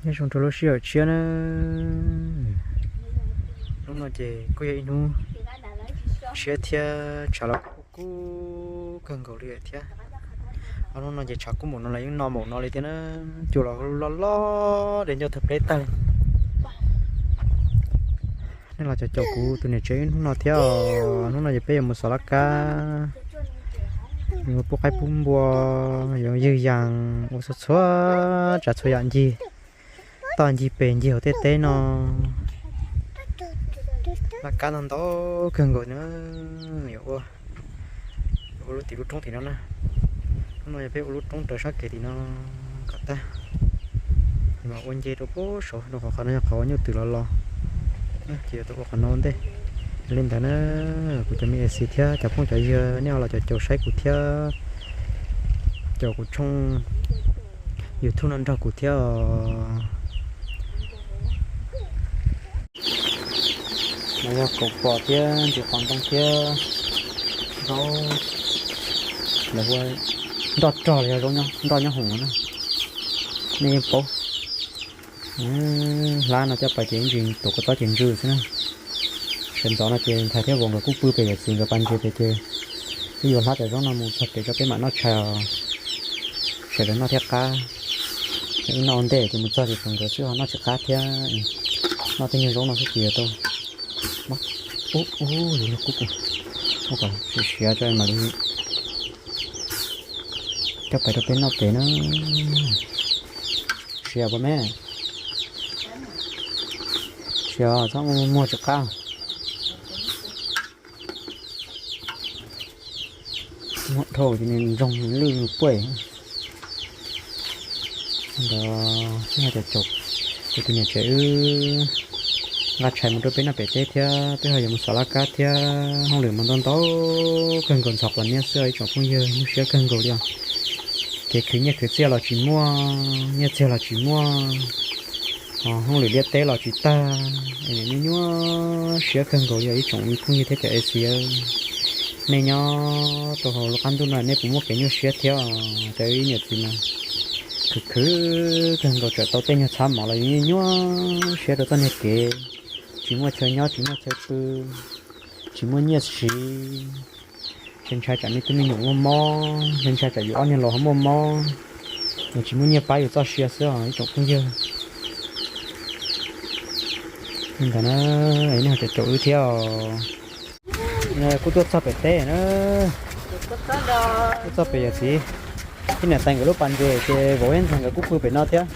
Nyob zoo rau lub sij hawm tshiab na. Hnub no ces kuj yog ib hnub tshiab thiab tshav los kuj kub kawg nkaus li thiab. Hnub no ces tshav kub npaum no los yeej no npaum no li thiab na. Cua los loj loj de ncauj tawg pleb tag li. Nej los caum caum kuv tus niam tsev ib hnub no thiab os. Hnub no ces peb yuav mus xov laj kab, yuav pub qaib pub npua, yuav ywg yas, ua txhua txhua tsav txhua yam ncig, toj ncig pes ncig hauv tej teb no. Laj kab ntau ntau kawg nkaus na. Yuav ua, ua lub tim lub roob tim no na. Hnub no yog peb ua lub roob raws sab kev tim no kom tag, mas ua nce rau pem saud rau qhov qhov no yog qhov uas nyuj twm los los, ces yuav tau ua qhov no ua ntej. Yog li ntawd na, kuv cov me A C thiab cov phooj cov ywg nej los caum caum saib kuv thiab, caum kuv tshooj YouTube no nrog kuv thiab os. No yog kaus pos thiab ntsis qos ntoo thiab zaub, lawv hu nroj rog los yog zaub nroj nyob hoom no na, nej yeej paub. Hlab no coj pais ces ib ntsis tuav kua txob ces ntsws xwb na. Sawv ntxov no ces ntxhais thiab vauv nkawd kuj pw pem yawm txiv nkawd pas ntses pem ces wb yuav hlab cov zaub no mus txog pem rau peb mam noj tshais os. Sawv daws noj thiab qab. Wb noj ua ntej ces mus txog ces tsuas nkawd xwb ho noj tsis qab thiab. Noj tej nyuag zaub no xwb ces yuav tau. Ub, ub, yus niag qub qus, ua kom siav siav tso mam li coj pais rau peb noj pem na. Siav puas me? Siav txhob muag tsis qab. Muag dhau ces nws ntsoog nws lwj nws puaj. Ntawd xwb ho caum caum, ces tus niam tsev wb nqa tshais mus rau peb noj pem teb thiab peb ho yuav mus xov laj kab thiab. Hauj lwm mas ntau ntau kawg nkaus, ntxhov quav niab xwb ib tsoom phooj ywg, nyuaj siab kawg nkaus li os. Kev khwv nyiaj khwv txiaj los tsis muaj, nyiaj txiag los tsis muaj, hauj lwm liaj teb los tsis tag, es nyuaj nyuaj siab kawg nkaus li os ib tsoom phooj ywg thiab cov A C. Nej nyob rau hauv lub qab ntuj no nej puas muaj kev nyuaj siab thiab? Cov ib niam txiv mas khwv khwv kawg nkaus, tseem tau tej nyuag txhab mov los yuav nyuaj nyuaj siab rau txoj niag kev, tsis muaj chaw nyob tsis muaj chaw pw, tsis muaj nyiaj siv. Ntshai ntshai tsam me tub me nyuam muaj mob, ntshai ntshai tsam yus ob niag laus ho muaj mob, es tsis muaj nyiaj pab yus txoj sia xwb os ib tsoom phooj ywg. Li ntawd na, nej ho caum caum wb thiab os. Kuj tuaj txog pem teb na, tuaj txog pem yawm txiv thiab niam tais nkawd lub pas ntses ces vauv thiab ntxhais nkawd kuj pw pem no thiab.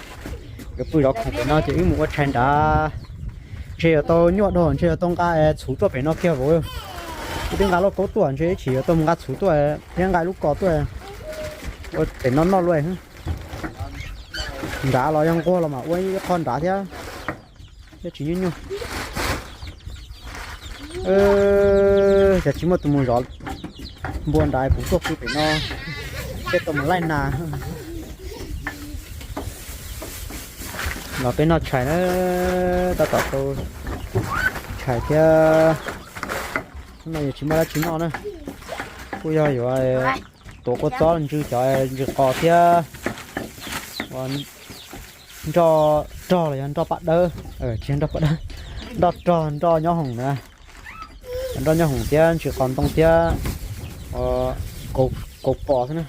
Nkawd pw zov khoom pem no ces wb mus ua tshais nrad. Ntshe yuav tau nyuaj dhau, ntshe yuav tau nqa txhuv tuaj pem no kiag vauv. Wb twb nqa lauj kaub tuaj, ntshe ib chim yuav tau mus nqa txhuv tuaj thiab nqa lub ko tuaj ua pem no noj luaj. Nrad los yog nquag los mas ua ib qho nrad thiab, thiab tsis nyuaj nyuaj. Cas tsis muaj tus mus zov npua nrad, kuv tuaj pw pem no, thiaj tau mus laij nas. Los peb noj tshais na, tab tom tau tshais thiab. Hnub no yuav tsis muaj dab tsi noj na, kuj yog yuav tuav kua txob ntsws cov ntsws qos thiab nroj rog los yog nroj paj dawb, tsis nroj paj dawb, nroj rog nroj nyob hoom na, nroj nyob hoom thiab ntsws qos ntoo thiab kaus pos xwb na.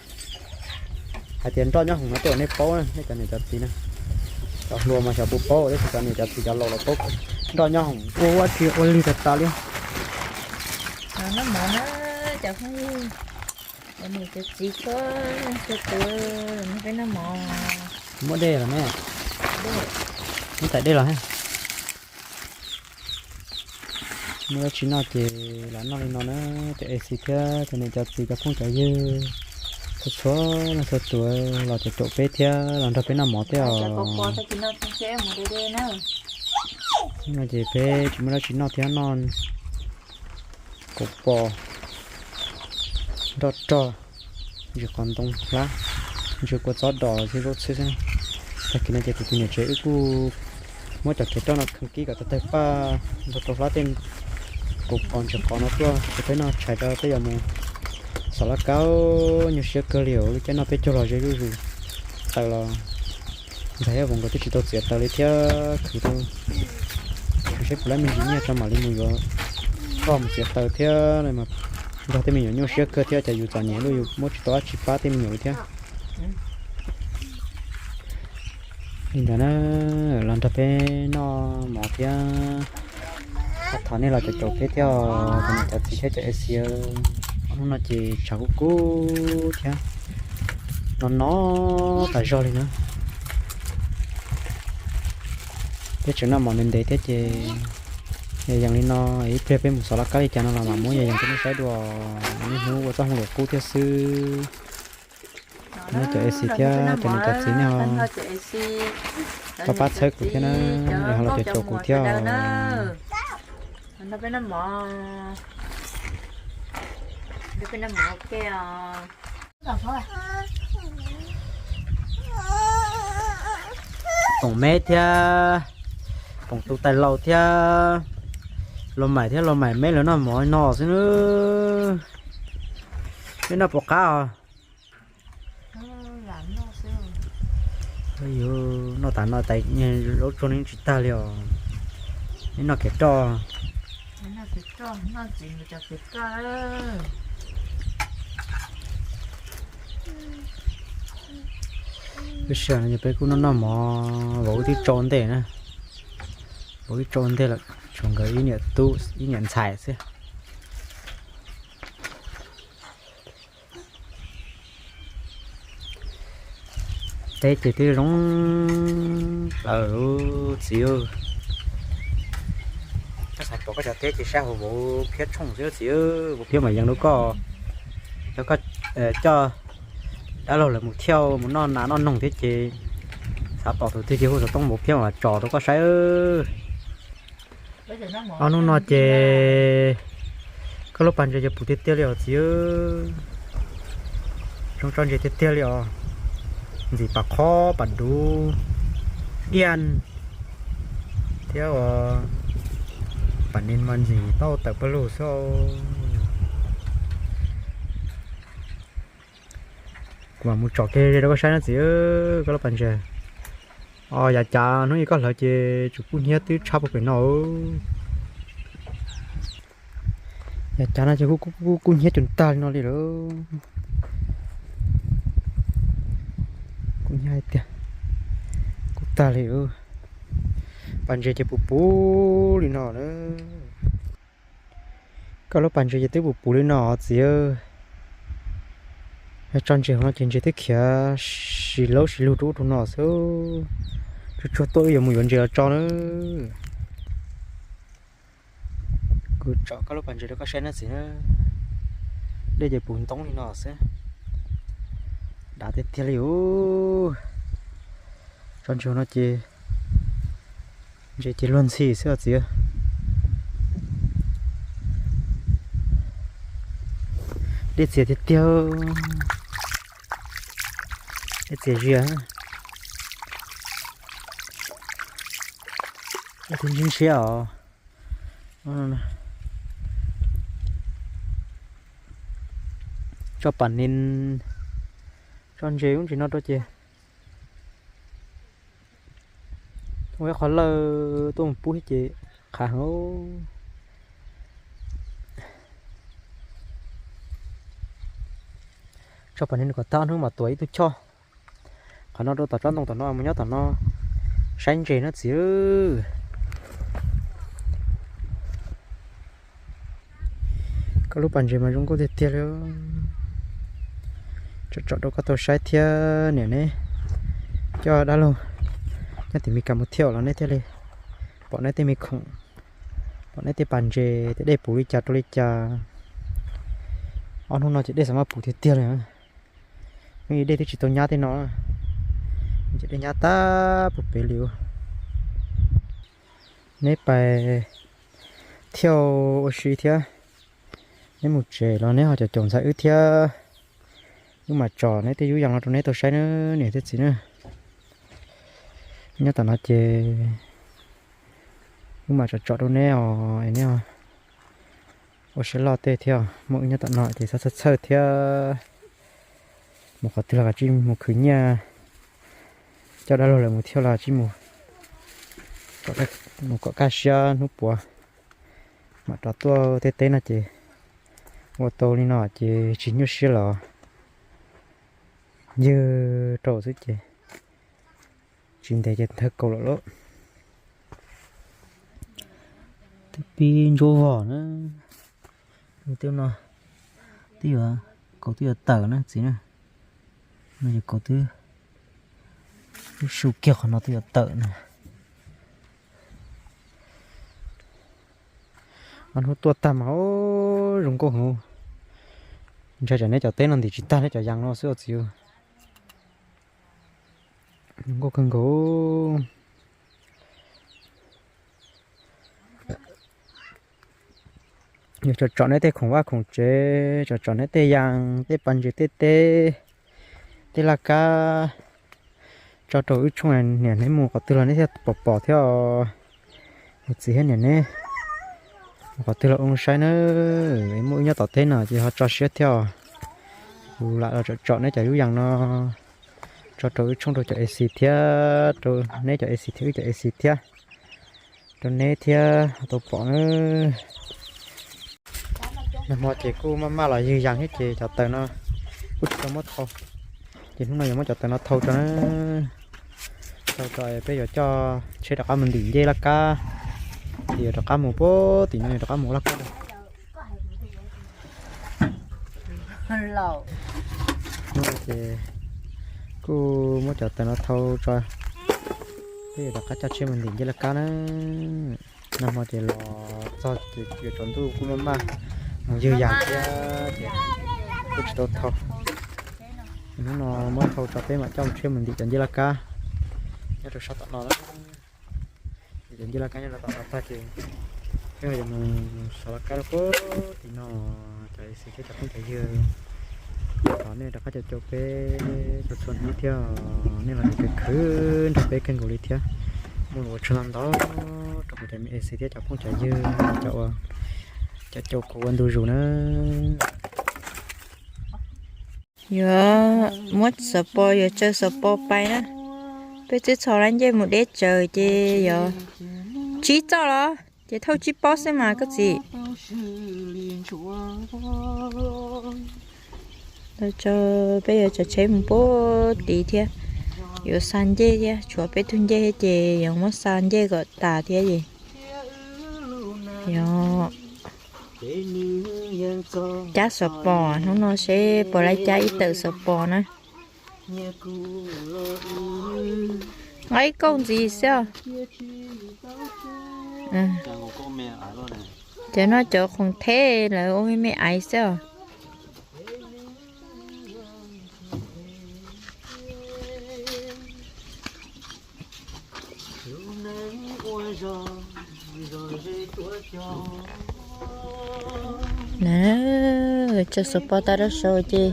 Hais tias nroj nyob hoom no tej zaum nej paub na, nej cov niam cov txiv na, cov hluas mas xyov puas paub, tab sis cov niam cov txiv cov laus lawv paub. Nroj nyob hoom ua ua tsis ua lig tag tas li. Noj mov na, cov phooj ywg, cov niam cov txiv txhua leej txhua tus, peb noj mov. Muab dej los me, muab tais dej los. Muaj dab tsi noj ces los noj li no na, cov A C thiab cov niam cov txiv cov phooj cov ywg, txhua txhua leej txhua tus los caum caum peb thiab los nrog peb noj mov thiab os. No ces peb tsis muaj dab tsi noj thiab, noj kaus pos, nroj rog, ntsws qos ntoo hlab, ntsws kua txob dos thiab zaub txhwb xwb. Tag kis no ces kuv tus niam tsev wb kuj muab cov kev roj no kheev kib kom tawg tawg paj nrog rau hlab tej kaus pos ntsws qos no tuaj ces peb noj tshais rau peb yuav mus xov laj kab. Nyuaj siab kawg li os, lub caij noj peb caug los ze zuj zus, taws los Ntxhais Yaj Voos nkawd twb tsis tau txiav taws li thiab, khwv tau, khwv saib puas laib me ntsis nyiaj tso mam li mus yuav koj mus txiav taws thiab mas. Nrog tej me nyuam nyuaj siab kawg thiab, cas yus txom nyem luaj yus muab tsis tau dab tsi pab tej me nyuam li thiab. Li ntawd na, los nrog peb noj mov thiab. Thov nej los caum caum peb thiab os, cov niam cov txiv thiab cov A C. Ob hnub no ces tshav kub kub thiab, no no tas zog li na. Peb tseem noj mov ntev ntev thiab ces yog yees li no, ib pliag peb mus xov laj kab li cas no los mam muab yog yees rau nej saib dua. Niaj hnub ua txoj hmoo liam qub thiab xwb. Cov A C thiab cov niam cov txiv nej ho pab pab txhawb kuv thiab na, es ho los caum caum kuv thiab os. Poom Meb thiab Poom Tus Tais Laus thiab Los Maim thiab Los Maim Meb lawv noj mov no xwb na. Nej noj puas qab os? Noj tas no tas, zaub tsuag neb tsis tag li os. Neb noj kev roj. Peb sawv daws no peb kuj noj noj mov, vauv wb twb tso ua ntej na. Vauv wb tso ua ntej lawm, tshuav nkawd ib niam tub ib niam ntxhais xwb. Teb ces twb zoo plaws lub txiv. Koj xav pom koj cov teb ces saib hauv vauv Phiab tshooj xwb txiv, vauv Phiab mam yees rau koj, rau koj coj dab laug lawv mus thiauj mus noj nas noj noog thiab ces xav pom tus twg ces hu xov tooj vauv Phiab mam tso rau koj saib. Ob hnub no ces koj lub pas ntses ces puv tiag tiag li os txiv. Zoo tso ntses tiag tiag li os. Ntxim pam qhob pam duv, diaj thiab ua pam nis mas ntxim tau tawm pawg lug xwb. Kuv mam mus tsom kiag ze rau koj saib na txiv, koj lub pas ntses. Yav cav hnub ib koj hlawv ces tsuas kub hnyiab twb tshab puag pem no. Yav cav no ces kub kub hnyiab cus tag li no li lawm. Kub hnyiab hais tias kub tag li. Pas ntses ces puv puv li no na. Koj lub pas ntses ces twb puv puv li no txiv. Yog tso ntses hauv no ces ntses twb khiav sis laub sis lug rau ub rau no xwb. Tsuag tsuag tuaj wb yuav mus yuav ntses los tso na. Kuv tsom koj lub pas ntses rau koj saib na txiv na. Dej ces puv ntoob li no xwb. Dav tiag tiag li os. Tso ntses hauv no ces ntses ces luag ntxhi xwb os txiv. Dej txias tiag tiag. Dej txias zias. Dej twb ntshiab ntshiab os. Tso pam nis, tso ntses ub ntsis no rau ces ua ib qho lawj tuaj mus pub thiab ces qhav heev. Tso pam nis kom tag hnub mam tuav ib tug choj. Qhov no rau tom tsob ntoo tom no mus nyob tom no saib ntses na txiv. Koj lub pas ntses mas zoo nkauj tiag tiag li. Tsom tsom rau koj tau saib thiab niam, neb coj dab laug nyob tim Mes Kas mus thiab los neb thiaj li pom neb tej me khoom, pom neb tej pas ntses tias dej puv li cas rau li cas. Ob hnub no ces dej xav mas puv tiag tiag li. Hnub ib dej twb tsis tau nyab tej no, ces dej nyab tag puag pem li. Neb pais thiaj ua si thiab, neb mus tsev los neb ho caum caum ntxhais wb thiab. Wb mam tsom neb tej yub yas no rau neb tau saib na niam thiab txiv na. Nyob tom no ces wb mam tsom tsom rau neb os, neb ua siab loj tej thiab. Muaj wb nyob tom no ces txhob txhawj txhawj thiab. Mus qhov twg los kav tsij mus khwv nyiaj, coj dab laug lawv mus thiab los tsis mus, mus kom kaj siab hnub puav mam rov tuaj tej teb no ces ua tau li no ces tsis nyuaj siab los ywg rau xwb ces tsis ntev ces thawj kaus lawm lauj. Twb pib ntsuab vog na, twb no, twb yuav, kaus twb yuav tawm na txiv na, no ces kaus twb, twb su kiag qhov no twb yuav tawm na. Ob hnub tuaj tag mas zoo nkauj heev, ntshai tsam neb cov teb no ntim tsis tag neb cov yas no xwb os txiv. Zoo nkauj kawg nkaus. Yog tsom tsom neb tej khoom vaj khoom tsev, tsom tsom neb tej yas, tej pas ntses, tej teb, tej laj kab, tso rau wb tshooj niam neb mus qhov twg los neb thiaj pom pom thiab os. Niam txiv thiab niam neb mus qhov twg los ua saib na, muaj wb nyob tom teb no ces ho tso siab thiab os. Kuv lam los tsom tsom neb cov lub yas no tso rau wb tshooj rau cov A C thiab, rau neb cov A C thiab wb cov A C thiab, rau neb thiab tau pom na. Nag hmo ces kuj maj maj los ywg yas thiab ces cov taws no kuj tsis tau muab thau, ces hnub no yuav muab cov taws no thau tso na, thau tso peb yuav coj tsheb rov qab mus ntim ncej laj kab, ces yuav rov qab mus puag tim no yuav rov qab mus laj kab. Hnub no ces kuj muab cov taws no thau tso, peb yuav rov qab coj tsheb mus ntim ncej laj kab na. Nag hmo ces los txog ces yuav tsaus ntuj kuj maj maj mus ywg yas thiab ces kuj tsis tau thau. Hnub no muab thau tso peb mam coj tsheb mus ntim cov ncej laj kab nyob rau sab tom no. Cov ncej laj kab nyob rau tom no tag ces peb yuav mus xov laj kab rau puag tim no. Cov A C thiab cov phooj cov ywg, thov nej rov qab caum caum peb txhua txhua hnub thiab, nej los khwv khwv nrog peb kawg nkaus li thiab. Muaj lus ua tsaug ntau ntau rau kuv cov me A C thiab cov phooj cov ywg, cov uas caum caum kuv ua ntu zus na. Yuav muab xov pos, yuav tsaws xov pos pais na. Peb twb txhos lab ncej mus deb tsaws ces yuav tsib txoj los ces thauj tsib pob xwb mas koj txiv. Peb yuav tsaws tsheb mus puag tid thiab, yuav xa ncej thiab, tshuav peb tug ncej thiab ces yuav muab xa ncej kom tas thiab es yuav cab xov pos hnub no seb puas laib cab ib tawm xov pos na. Nqa ib kauj ntxiv xwb os. Cov no cov khoom theb lawv ua me me aiv xwb os. Na, tsaws xov pos tas rau saud ces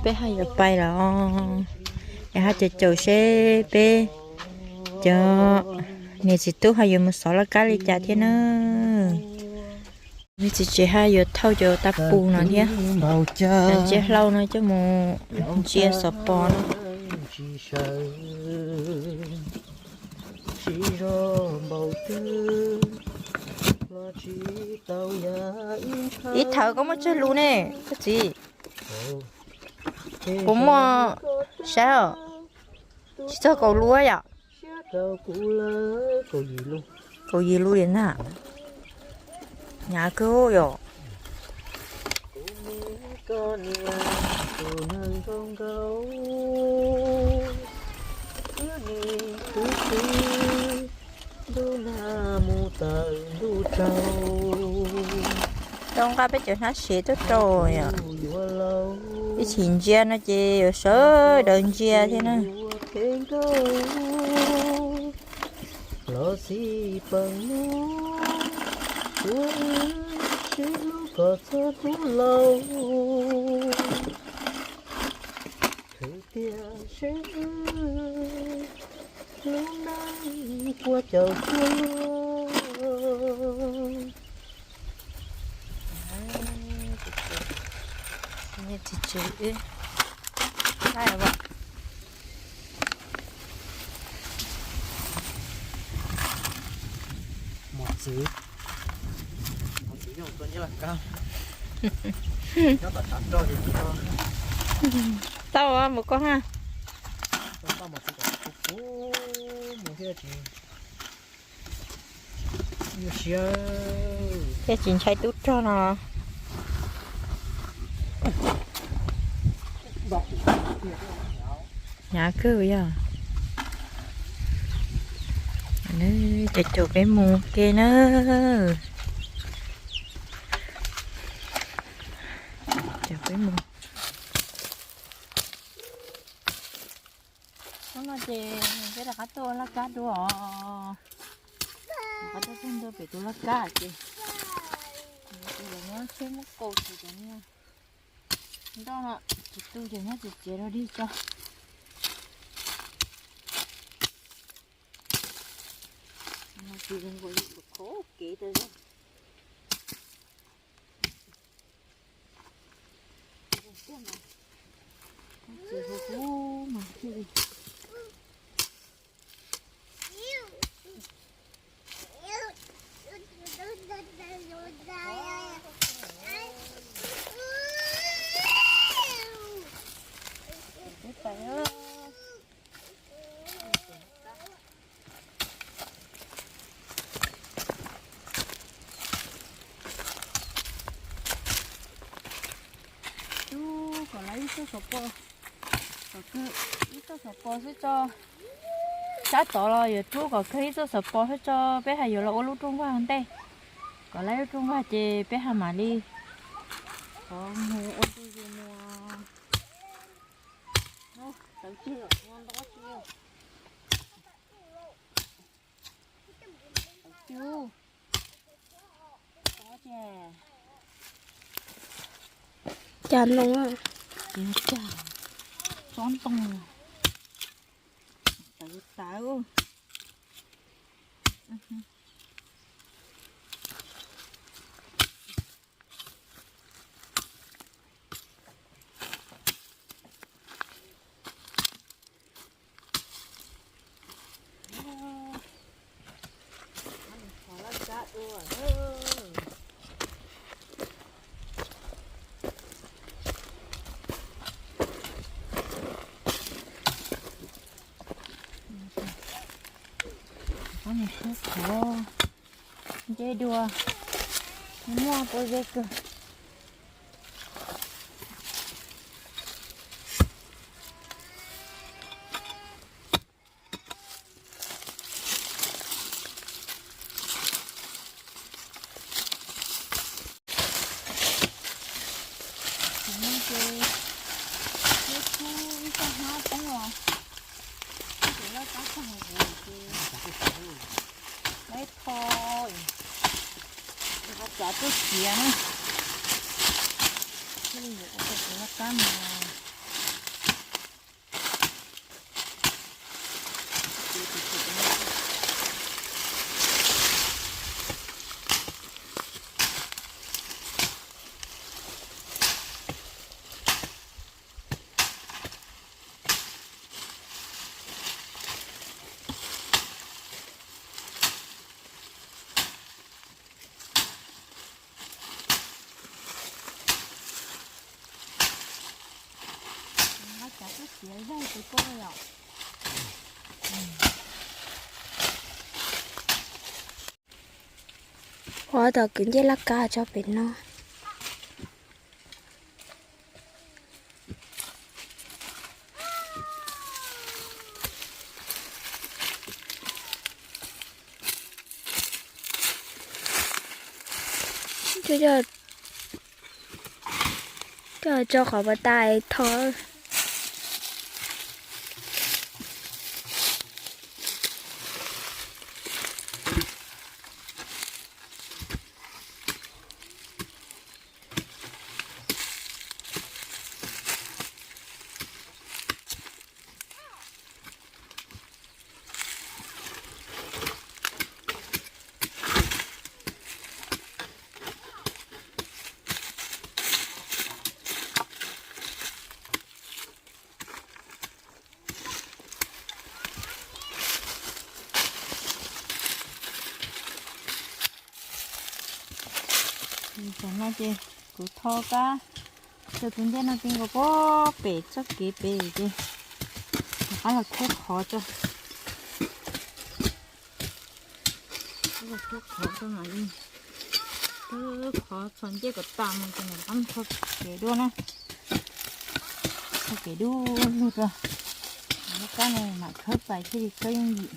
peb haj yuav pais los, es haj caum caum seb peb cov niam txiv tub haj yuav mus xov laj kab li cas thiab na. Me txiv tsev haj yuav thauj cov tav pus no thiab, cov ntsia hlau no coj mus ntsia xov pos no. Ib thawv koj muaj tsawg lus ne koj txiv? Kuv muaj, saib os, tsis txog kaum lus yom. Kaum yim lus li na. Hnyav kawg yom. Rau nqa peb cov hnab sev tuaj rau yom. Ib chim ntsia no ces yuav sawv daws ntsia thiab na. Los xij peem no, ua wb sib hlub kom txog hnub laus. Khwv tiag seb wb lub neej puas caum txhua lub. Txiv, txiv yog tua nyiaj laj kab, nyob tom tshav rog ces tsis tau. Tau mus koj ha. Tau mus txiv kom kuv mus thiab tsis. Thiaj tsis ntshai tub rog no. Hnyav kawg yog. Cov caum peb mus ke na. Caum peb mus. Hnub no ces peb rov qab tuaj laj kab dua os. Rov qab tuaj txog ntua pem tus laj kab ces, ces los nyob seb muab kaus tsis cov niag nroj no, tsis tu ces nyob tsis txiav rau dig tso. Tsis zoo nkaus li khov kev tas zog. Txiav huv huv mas thiaj li. Rub kom lawv ib txoj xov pos, kom kawg ib txoj xov pos xwb tso. Sab tod los yuav rub kom kawg ib txoj xov pos xwb tso, peb hais yuav los ua lub rooj vag ua ntej. Kom lawv lub rooj vag ces peb hais mam li qhov mus ua ntu zus mus. Tawv tiag, ntau tiag. Tawv tiag. Tawv tiag. Cas ntoo, cas tsob ntoo. Tawv tawv. Nce dua, muaj pob zeb kawg. Ces thiab tub ib txoj hnab poob los, ib tus laj kab tag huv ces lawv tho, rov qab txav tuaj txiav na. Thiaj li yuav ua tau tus laj kab no. Laj kab tuaj txiav zaig tus koj yom. Ua tau kwv ncej laj kab tso pem no. Coj tso qhov pas tas tho. Tam no ces kuv tho kab rau tus ncej no ti nkaus pem txoj kev pem ces rov qab los khawb qhov tso. Khawb qhov tso mam li, khawb qhov txhos ncej kom tas mus ces mam rov qab tho kev dua na. Tho kev dub lug rau. Lub kab no mam khawb pais thiaj li khawb yooj yim.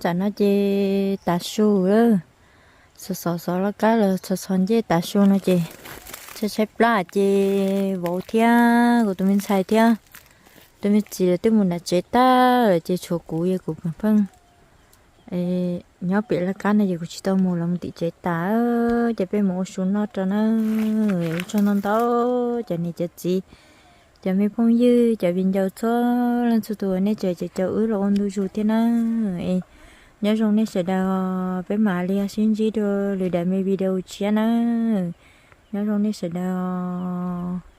Tam no ces tav su lawm, xov xov xov laj kab los txhos txhos ncej tav su no ces tshaib tshaib plab ces vauv thiab kuv tus me ntxhais thiab tus me txiv lawv twb mus nram tsev tag lawm ces tshuav kuv, kuv pheej nyob pem laj kab no ces kuv tsis tau mus, lawv mus tim tsev tas. Ces peb mus ua su noj rau na. Ua tsaug ntau ntau cov niam cov txiv, cov me phooj ywg, cov viv ncaus txhua leej txhua tus nej tseem caum wb los ua ntu zus thiab na. Es nyob zoo nej sawv daws, peb mam li sib ntsib dua lwm daim me video tshiab na. Nyob zoo nej sawv daws.